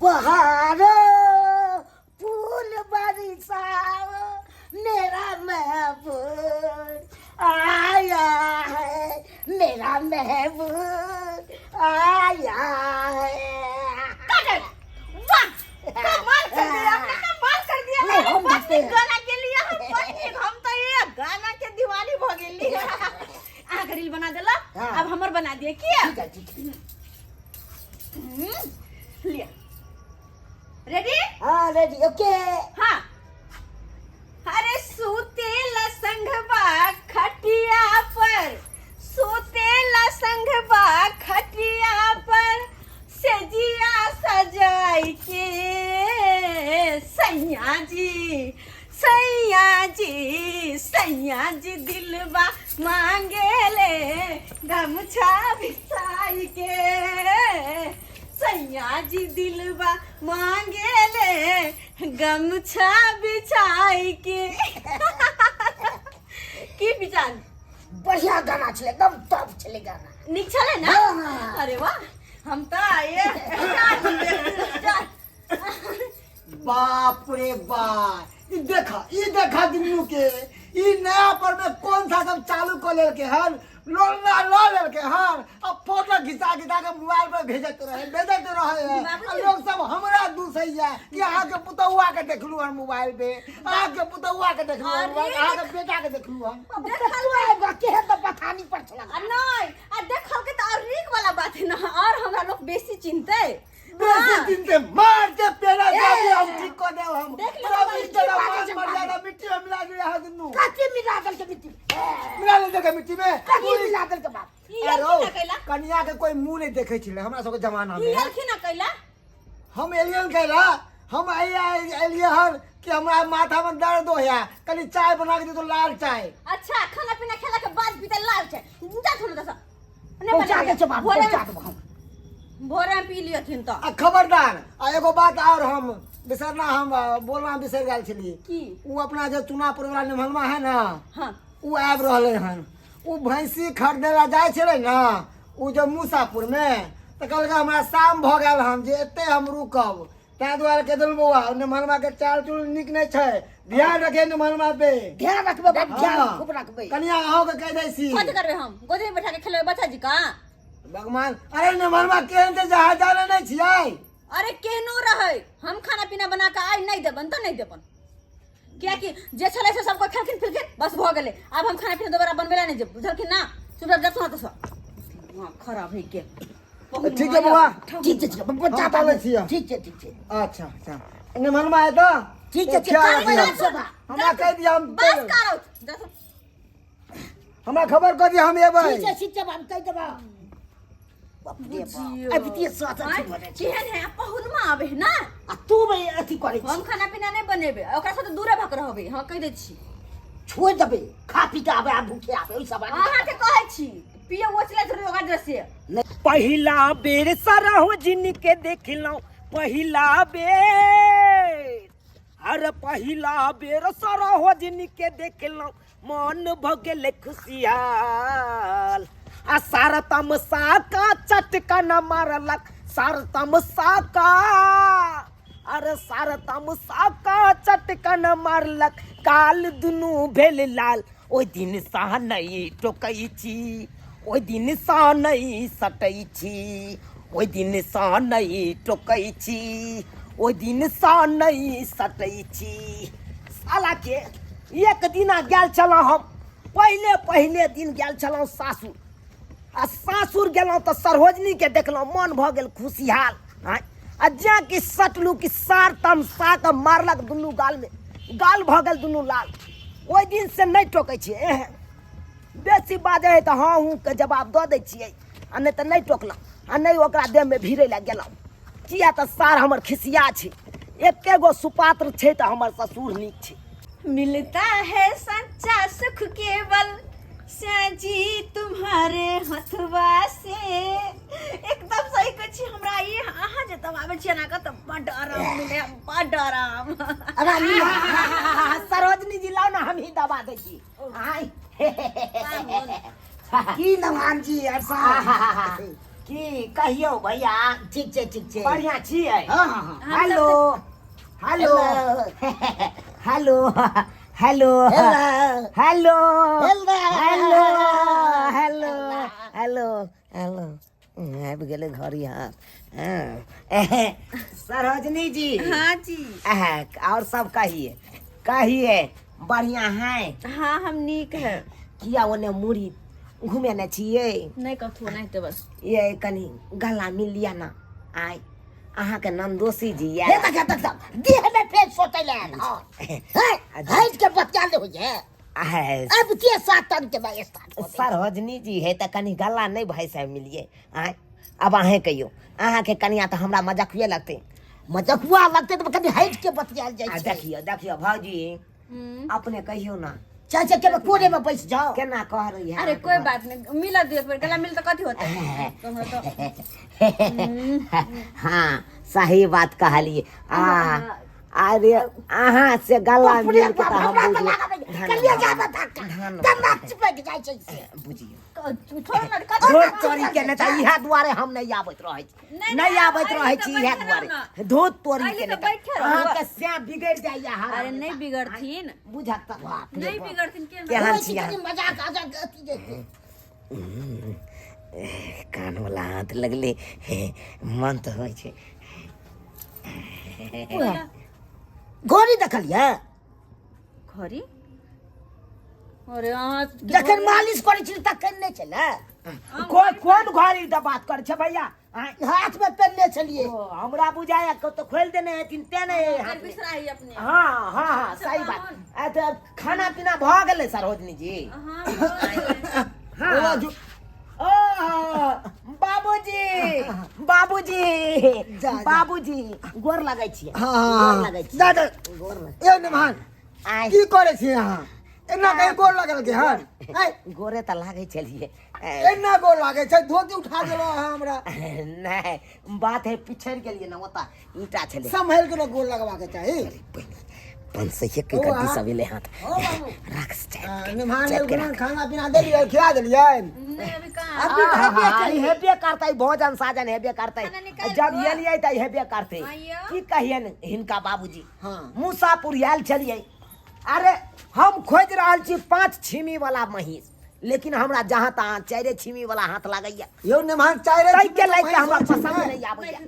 बहारो फूल बरसाओ, मेरा महबूब आया है, मेरा महबूब आया है। वाह, कमाल कर दिया आपने, कमाल कर दिया। नहीं, हम बड़ जीते नीक हैं। गाना के लिए हम बड़ नीक, हम तो ये गाना के दीवानी भ गेली। अहाँ के रील बना देलक। हाँ। अब हमर बना दिए किया। ठीक है, ठीक है। लिया, रेडी? हाँ, रेडी, ओके। हाँ, अरे सुतेला संघबा खटिया पर, सुतेला संघबा खटिया पर, सेजिया सजाई के, सैया जी, सैया जी, सैया जी दिलबा मांगे ले गमछा बिछाई के, सैया जी दिलबा मांगे ले गमछा बिछाई के। की विचार? बढ़िया गाना छलै, एकदम टॉप छलै गाना। नीक छलै ना? हाँ। अरे वाह, हम तऽ आए। बाप रे बाप, ई देखा, ई देखा दुनू के, ई नया पर में कौन सा सब चालू कर लेलके हन, लोन लऽ लेलके हन आ फोटो घिचा घिचा के मोबाइल पर भेजत रहे, भेजत रहे है। आ लोग सब हमरा दूसैया कि अहाँ के पुतौआ के देखलू हन मोबाइल पे, अहाँ के पुतौआ के देखलू हन मोबाइल, अहाँ के बेटा के देखलू हन। देखल केहन तऽ पथानी पर छला। आ नहि, आ देखल के तऽ और नीक वाला बात है ना, और हमरा लोग बेसी चिंते। बेसी दिन से मार के पेड़ा दे, हम ठीक कर देब हम। देख ले। पूरा बाबा, मिट्टी की में बात मार है, मर जाएगा, मिट्टी में मिला दे यहाँ दुनू। कथी मिला देलकै मिट्टी? मिला ले देगा मिट्टी में। कथी मिला देलकै बाप? ई अरे एलखिन ना कैला? कन्या के कोई मुंह नहीं देखे छलै हमरा सबके जमाना ई में। एलखिन ना कैला? हम एलियन कैला? हम एलिए हन कि हमरा माथा में दर्द होया, कनी चाय बना के दे तो, लाल चाय। अच्छा, खाना पीना खेला के बाद पीते लाल चाय? जा थोड़ा दसा नहीं। पहुंचा बनेबै। दे छौ बाप। भोरे पहुंचा देबो हम। भोरे में पी लियथिन तऽ। आ खबरदार, आ एगो बात और हम बिसरना, हम बोलना बिसर गेल छलियै। की? उ अपना जे चुनापुर वाला निमहलमा है ना, हाँ, उ आबि रहलै हन। उ भैंसी खरीदै लए जाइ छलै ने उ जे मूसापुर मे, तऽ कहलकै हमरा शाम भऽ गेल हन जे एते हम रुकब, ताहि दुआरे कहि देलहुँ बौआ, निमहलमा के चाल चूल नीक नहि छै, ध्यान रखे निमहलमा पे। ध्यान रखबै बाप, ध्यान हाँ। खूब रखबै। कनिया, अहूँ के कहि दै छी। कथी करबै हम? गोदी में बैठा के खेलेबै बच्चा जी का? भगवान, अरे निमहलमा केहन छै जहाँ जाने नहि छियै? अरे केहनो रहै, हम खाना पीना बना के आइ नहि देबन तऽ नहि देबन, कियाकि जे छलै से सबको खेलखिन पिलखिन, बस भऽ गेलै। आब हम खाना पीना दोबारा बनबै लए नहि जेब, बुझलखिन ना? चुपचाप जाथु ना तऽ सब दिमाग खराब है के। ठीक है बौआ। ठीक छै, ठीक छै, बच्चा। हम चलै छियै। ठीक छै, ठीक छै। अच्छा अच्छा, निमहलमा एतऽ। ठीक छै, ठीक। ख्याल करबै रखियौ। हम सेवा। हमरा कहि दिअ, हम बस करो, जाथु। हमरा खबर कऽ दिअ, हम एबै। ठीक छै, ठीक छै बाप, कहि देबऽ। बाप रे बाप, बुझियौ। अबितिये साथ अथी भऽ जाइ छै। केहन है पहुनमा आबे है ना। आ तू भाई अथी करै हम छी। खाना पीना नहि बनेबै, ओकरा साथ दूरे भऽ के रहबै, हम कहि दै छी। छोड़ि देबै, खा पी के आबै आ भूखे आबै, ओहि सब आदमी। अहाँके कहै छी, पिए वो चले थोड़ी ओकरा ड्रेस से। पहिला बेर सरोजिनी के देखलहुँ, पहिला बेर, अरे पहिला बेर सरोजिनी के देखलहुँ, मन भऽ गेलै खुशियाल। आ सार तमसा का चटका न मारलक, सार तमसा का, अरे सार तमसा का चटका न मारलक, काल दुनू भेल लाल। ओहि दिन सँ नहि टोकै छी, ओहि दिन सँ नहि सटै छी, ओहि दिन सँ नहि टोकै छी, ओहि दिन सँ नहि सटै छी। साला के एक दिना गेल छलहुँ हम, पहिले पहिले दिन गेल छलहुँ सासुर, आ सासुर गेलहुँ तऽ सरोजनीके देखलहुँ, मन भऽ गेल खुशिहाल। आँय, आ जेँ कि सटलहुँ कि सार तमसा कऽ मारलक दुनू गालमे, गाल भऽ गेल दुनू लाल। ओहि दिनसँ नहि टोकै छियै। एहन बेसी बाजै हइ तऽ हँ हूँ के जवाब दऽ दै छियै, आ नहि तऽ नहि टोकलहुँ आ नहि ओकरा देहमे भिड़ै लए गेलहुँ, किया तऽ सार हमर खिसिया छै। एके गो सुपात्र छै तऽ हमर ससुर नीक छै। मिलता है सच्चा सुख केवल जी तुम्हारे हथवा से। एकदम सही कहै छी। हमरा ई अहाँ जे दबाबै छियै एना कऽ तऽ बड्ड आराम मिले, बड्ड आराम। सरोजनी जी, लाउ ने, हमही दबा दै छी। आय। की नवान जी अरसा। की कहियौ भैया? ठीक छै, ठीक छै। बढ़िया छियै? हाँ हाँ हाँ। Hello hello hello hello hello hello hello hello hello. आबि गेलै घर यहाँ। हाँ। सरोजनी जी। हाँ जी। और सब कहिए कहिए, बढ़िया है? हाँ, हम नीक है। किया ओने मुड़ी घुमेने छियै? नहीं कथो नहीं तो बस ये कनी गला मिल लिया ना। आय अहाँके नंदोसी जी हे आयल। देख देख देख, देह में फेर सोचै ले आयल हँ। हे, हटि के बतिया ले होइए। आय, अब के सातन के भाई स्टार्ट हो गई। सरोजनी जी है तऽ कनी गला नहि भाई साहब मिलिए। आय अब अहें कहियो, अहाँके कनिया तऽ हमरा मजकुए लगतै। मजकुआ लगतै तऽ कनी हटि के बतियाल जाइ आ छै। देखियौ देखियौ भौजी, अपने कहियौ ना। चाचा के कोने में बैस जाओ। केना कह रही है? अरे कोई बात नहीं, मिला दू एक बेर गला मिल तो कथी होता है तुम्हारा तो। हाँ सही बात कहलिए। आ अरे अहाँ से गला बाप रे मिल के बाप, तऽ हम हमरा तऽ बुझियौ लागल है, कलिया जादा धक्का धन्यवाद। दन्ना चिपक जाइ छै से। बुझियौ छोड़ ना कथी। धोत चोरी के नहि तऽ इएह दुआरे हम नहि आबैत रहै छी। नहि, नहि आबैत अइली रहै तऽ छी इएह बैठे दुआरे रहू। धोत तोरी अइली के तऽ नहि तऽ बैठे रहू। अहाँके स्याह बिगड़ि जाइया हर अरे नहीं बिगड़थिन। बुझत तऽ बाप रे नहीं बाप। बिगड़थिन के। केहन होइ छी छै अहाँ? कनी मजाक अजाक अथी जे छै। कान वाला हाथ लगले हे, मन तऽ होइ छै। घड़ी देखलियै? घड़ी? अरे अहाँ जखन मालिश करै छली तखन नहि छलै? कोन कोन घड़ी तऽ बात करै छै भैया? आँय, हाथ में पेनने छलियै। ओ, हमरा बुझाया कतौ खोलि देने हेथिन तें नहि हाथ में। बिसराही अपने। हाँ हाँ हाँ, सही बात। आ तऽ खाना पीना भऽ गेलै सरोजनी जी? हाँ, भऽ गेलै। हाँ। ओ बाबूजी बाबूजी। जा, जा। बाबूजी गोर लगै छियै। हाँ गोर हाँ लगै छियै। दादा। गोर लग ए निमान। आय। की करै छी अहाँ? एना कहीं गोर लगल के हन? आय, गोरे तऽ लागै छलियै। एना गोर लागै छै? धोती उठा देलहुँ अहाँ हमरा। नहि, बात है पिछड़ि गेलियै ने, ओतऽ ईंटा छलै। सम्हल के ने गोर लगबाक चाही। 500 के ओ, गड्डी आ- सब एलै हाथ ओ बाबू। राख चाय। हाँ, निमान चाय के एलखुन हन, राख। खाना पीना देलियै, खिला देलियै? नहीं, अभी कहाँ। अभी तऽ हेबे हाँ, केलै। हेबे करतै, भोजन साजन हेबे करतै। खाना निकालि जब दो। एलियै तऽ हेबे करतै। आइयो। की कहियनि हिनका बाबूजी। हाँ। मूसापुर आयल छलियै। अरे हम खोजि रहल छी 5 छिमी वाला महींस, लेकिन हमरा जहाँ तहाँ 4 छिमी वाला हाथ लागैया। यौ निमान, चारि ताहि छिमी के के लए के महींस हमरा होइ छै पसंद ने? नहि आबैया।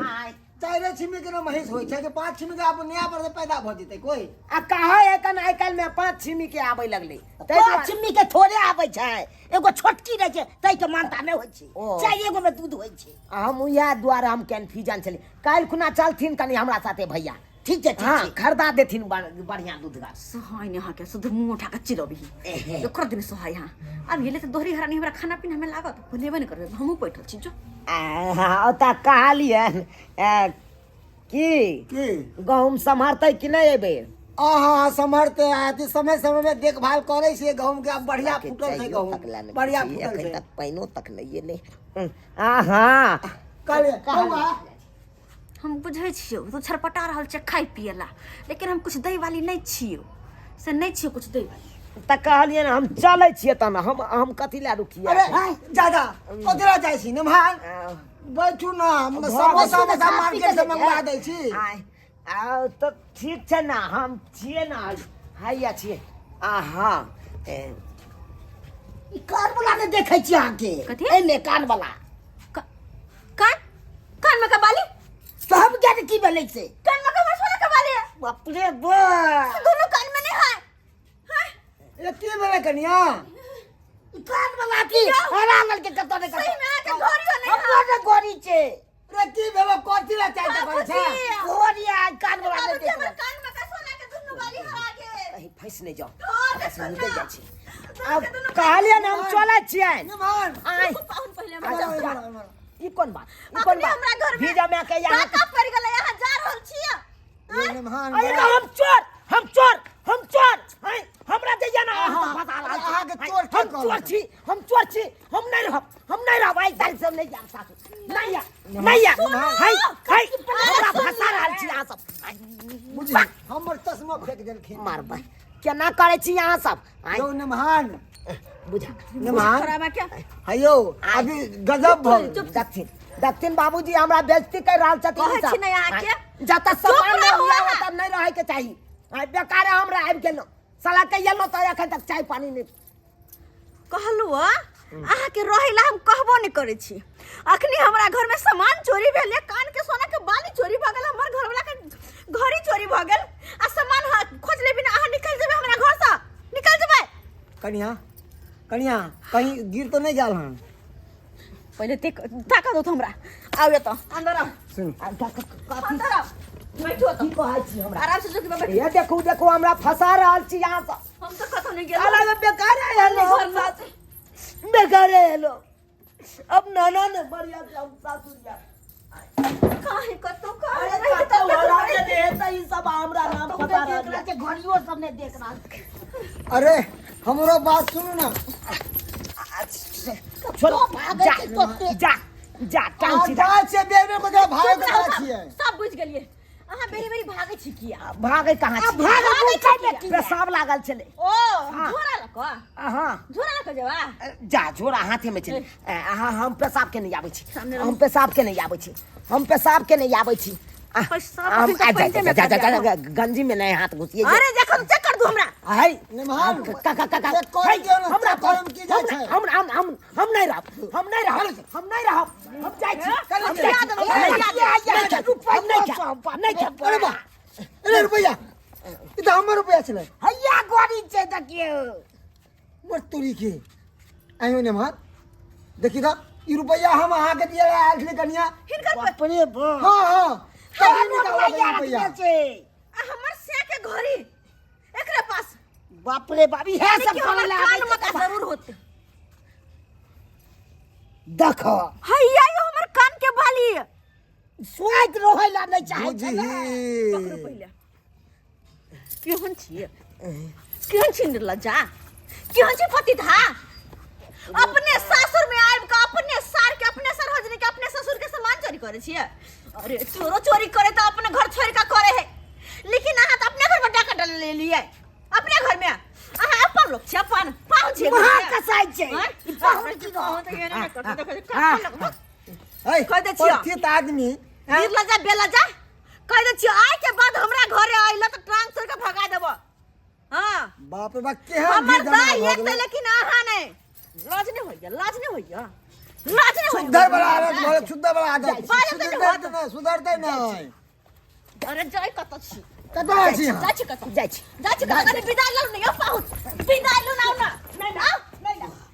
आँय। चारि छिमी के ने महींस होइ छै कि 5 छिमी के आब नया पर से पैदा भऽ जेतै कोई? आ कहाँ एखन आइ काल्हि में 5 छिमी के आबै लगलै ताहि 5 दुआरे- छिम्मी के थोड़े आबै छै, एगो छोटकी रहै छै ताहि के मानता नहि होइ छै। ओ। चारि एगो में दूध होइ छै। आ हम इएह दुआरे हम कन्फ्यूजन छलियै। काल्हि खुना चलथिन कनि हमरा साथे भैया। ठीक छै, ठीक हाँ छै। खरीदा देथिन बढ़िया दूध गाछ। सोहाय ने अहाँके शुद्ध मुँह उठा के चिलबही एकर दिन सोहाय। यहाँ अब ये तो दोहरी हरानी हमरा खाना पीना में लागत बोलेबे नहीं करबे, हमहूँ बैठल छी जो। ओतऽ कहलियनि की की गहूम सम्हरतै कि नहि एहिबेर? अहाँ सम्हरते आती, समय समय में देखभाल करै छियै गहूम के। आब बढ़िया फूटल छै चाइयो गहूम, तक लए नहि बढ़िया छी, फूटल एखन छै। तक पानिओ तक नहि एलै। आहा कहलियै बौआ। हम बुझै छियौ तू छरपटा रहल छै खाइ पियै ला, लेकिन हम कुछ दै वाली नहि छियौ, से नहि छियौ कुछ दै वाली। तऽ कहलियै ने हम चलै छियै तहन हम कथी लए रुकियै? अरे दादा, कथी लए जाइ छी निमान? बैठू ने, हम समोसा गेलै, उमोसा खा पी मार्केट के से मंगवा लेलियै। दै छी। आय आ तऽ ठीक छै ने, हम छियै ने, हैया छियै। आहा ए, ई कान वाला नहि देखै छी अहाँके? कथी? एहिमे कान वाला। कान कान में कबाली सब ज्ञान की भेलै से? कान में कबाली, सोना कबाली। बाप रे बाप, दोनों कान में नहीं है। हाँ? ए की भेलै कनिया? ई कान वाला की हरा लड़के कतौ नहि। सही में अहाँके घड़ियो नहीं है। हमरो ने घड़ी छै। रे की भेलो? कथी लए चाय करै छै? घड़ी आ कान वाला नहि बाबूजी, हमर देखलक। कान में का सोना के दुनू बाली हरा गेल। कहीं फँसि नहि जाउ। हाँ, देखो निकलि ना। जाइ छी। आब कहलियै ने हम चलै छियै। निमान आय रुकू पाहुन, पहिले हमरा इमहर आउ, इमहर आउ, इमहर आउ। ई कोन बात, ई कोन अखने हमरा बात? घर में भीजा में के यहाँ टाका पड़ि गेलै, यहाँ जा रहल छियै। यौ निमान, अरे तऽ हम चोर, हम चोर, हम चोर हैं। हमरा जइया ना अहाँ फंसा रहल छी। अहाँके चोर के हम चोर कहलक? छी, हम चोर छी, हम नहि रहब, हम नहि रहब। आइ तारीख से हम नहि जायब सासु, नहि आयब, नहि आयब। है है, हमरा फंसा रहल छी अहाँ सब। बुझी हमर चश्मा फेंक देलखिन। मारबै केना करै छी अहाँ सब आँय? यौ निमान, बुझा। निमान खराबा क्या? हयो अभी गजब भऽ गेल। चुप। दक्षिण दक्षिण बाबूजी, हमरा बेइज्जती कर रहल छथिन। कहै ई सब। छी ने अहाँके। जतऽ चुप सामान नहि रहू हुए अहाँ। ओतऽ नहि रहै के चाही। आइ बेकारे हमरा आबि गेलहुँ, साला के एलहुँ तऽ एखन तक चाय पानी नहि। कहलहुँ अहाँके रहै ला हम कहबो नहि करै छी। अखनी हमरा घरमे सामान चोरी भेल, कान के सोना के बाली चोरी भऽ गेल, हमर घरवाला के घड़ी चोरी भऽ गेल, आ सामान खोजले बिना अहाँ निकल जेबै? हमरा घरसँ निकल जेबै? कनिया, कनिया, कहीं गिर तो नहीं गेल हन? पहिले ते ताकत दो हमरा। आउ एतऽ, अंदर आउ। सुन। आ, कथी? अंदर आउ, बैठो की तऽ। कहै छी हमरा? आराम से जो कि बैठो। ये देखू, देखू, हमरा फंसा रहल छी यहाँ से। हम तऽ कतौ नहि गेलहुँ। साला के बेकार है हेलो। घर से। बेकार है हेलो। अब नाना ने बढ़िया से हम सासुर जा। काहे कतौ काहे अरे रहि कतौ तऽ हरा के दे तऽ ई सब हमरा नाम फंसा रहल छै। घड़ियो सब नहि देख रहल। अरे हमरो बात सुनू ना। छोड़ो, जा जा जा, टांग आ सीधा। जाइ छियै बेर बेर को भागे चुप के रहू जाइ सब। छियै। सब बुझि गेलियै, अहाँ बेरी बेरी भागै छी किया? भागे कहाँ छी? भागे बुझै ने की। पेशाब लागल छलै। ओ झोरा लऽ कऽ? हाँ। झोरा लऽ कऽ जेबा? जा, झोरा हाथे में छलै। अहाँ, हम पेशाब के नहीं आबै छी। सामने रहू। हम पेशाब के नहीं आबै छी, हम पेशाब के नहीं आबै छी। पेशाब हम अखन तऽ आ, जा, पानिते मे जा, जा, कर जा, दिया। गंजी में नहीं हाथ घुसिए। अरे जखन चेक कर दू हमरा। है निमहाल, का का का का। चेक कर है, दियौ ने, हमरा चेक करम की जाइ छै? हम नहीं रहब, हम नहीं रहब, हम नहीं रहब, हम जाइ छी, हम जाइ छी। हम हम नहीं खायब, हम नहीं खायब, हम नहीं खायब। अरे बा, अरे रुपैआ, ई तऽ हमर रुपैआ छलै। हैया गोरी छै, देखियौ। मोर तोरी के। आइयो नेमहर, देखी तऽ ई रुपैआ हम अहाँके दिए आयल छलै कनिया। हिनकर बाप रे बाप। हाँ हाँ, तभी निकालबै रुपैआ रुपैआ। रखने छै। आ हमर से के घड़ी एकरे पास। बाप रे बाप, इहे सब देखियौ, करे हमर ला कान आबै में छै। जरूर होते। देखो। हैया यो हमर कान के बाली। स्वाद रहै ला नहीं चाहै छै ने। पकड़ू। बुझही। पहिले केहन छियै, केहन छी निर्लज्जा, केहन छी पति था? अपने सासुर में आबि कऽ अपने सार के, अपने सरहोजनी के, अपने ससुर के सामान चोरी करै छियै। अरे चोरो चोरी करे तऽ अपने घर छोड़ि कऽ करे है, लेकिन अहाँ तऽ अपने घर में डाका डाल लेलियै। अपने घर में अहाँ अपन लोक छियै, अपन पाहुन छियै। महा कसाई छै। आँय? ई पाहुन की पाहुन तऽ एहने नहि करतै, देखै छी, हाँ। कखन लगबो। है कहि दै छियौ। पथित आदमी हैं? निर्लज्जा बेलज्जा, कहि दै छियौ, आइ के बाद हमरा घरे अइला तऽ टांग तोड़ि कऽ भगा देबो। हाँ। बाप रे बाप, केहन हमर भीड़ जमा दाइ भऽ एतै गेलै। लेकिन अहाँ नहि। लाज नहि होइया? लाज नहि होइया? लाज नहि होइया? सुधर वाला आदत भऽ गेलै, सुधर वाला आदत। बाजऽ तऽ सुधरतै होत। तऽ नहि, सुधरतै नहि। अरे जाइ कतऽ छी? कतऽ छी अहाँ? जाइ छी कतऽ? जाइ छी। जाइ छी कतऽ? कनि विदाइ लौ ने यौ पाहुन, विदाइ लौ ने, आउ ने, आउ।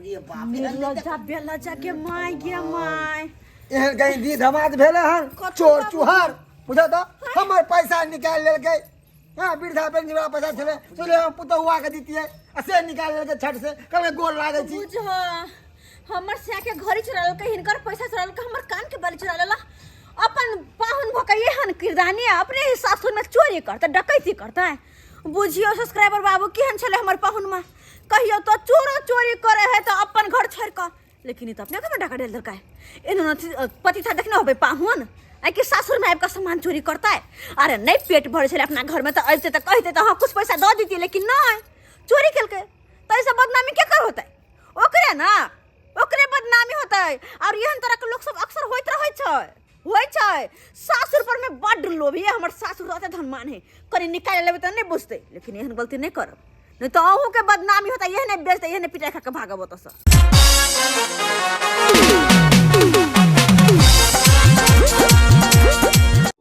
रे बाप। निर्लज्जा बेलज्जा के my गे my. एहन कहीं दी धमाद भेलै हन? कतऽ चोर बाबू? चुहार बुझऽ तऽ हमर पैसा निकालि लेलकै। हँ, वृद्धा पेंशन वाला पैसा छलै, सोचलियै हम पुतहुआ के दितियै, आ से निकालि लेलकै छठ से। कहलकै गोर लागै छी। बुझ, हमर सिया के घड़ी चोरा लेलकै, हिनकर पैसा चोरा लेलकै, हमर कान के बाली चोरा लेला। अपन पाहुन भऽ के एहन किरदानी, अपने ही सासुर में चोरी करतै, डकैती करतै। बुझियौ सब्सक्राइबर बाबू, केहन छलै हमर पाहुन माँ, कहियौ तो। चोरो चोरी करे है तऽ अपन घर छोड़ि कऽ, लेकिन ई तऽ अपने घरमे डाका डालि देलकै। एहन पति था देखने होबै पाहुन आइ कि सासुरमे आबि कऽ सामान चोरी करतै। अरे नहि पेट भरै छलै अपना घरमे तऽ अबितै तऽ कहितै तऽ हँ कुछ पैसा दऽ दितियै, लेकिन नहि, चोरी केलकै तऽ एहिसँ बदनामी केकर होतै? ओकरे ने, ओकरे बदनामी होतै। और एहन तरह के लोक सब अक्सर होइत रहै छै, होइ छै। सासुर पर में बड्ड लोभ ये, हमर सासुर रहते धनमान है, कनि निकालि लेबै तऽ नहि बुझतै। लेकिन एहन गलती नहि करब, नहि तऽ अहूँके बदनामी होतै। एहने बेचतै, एहने पिटाइ खा कऽ भागब ओतऽसँ।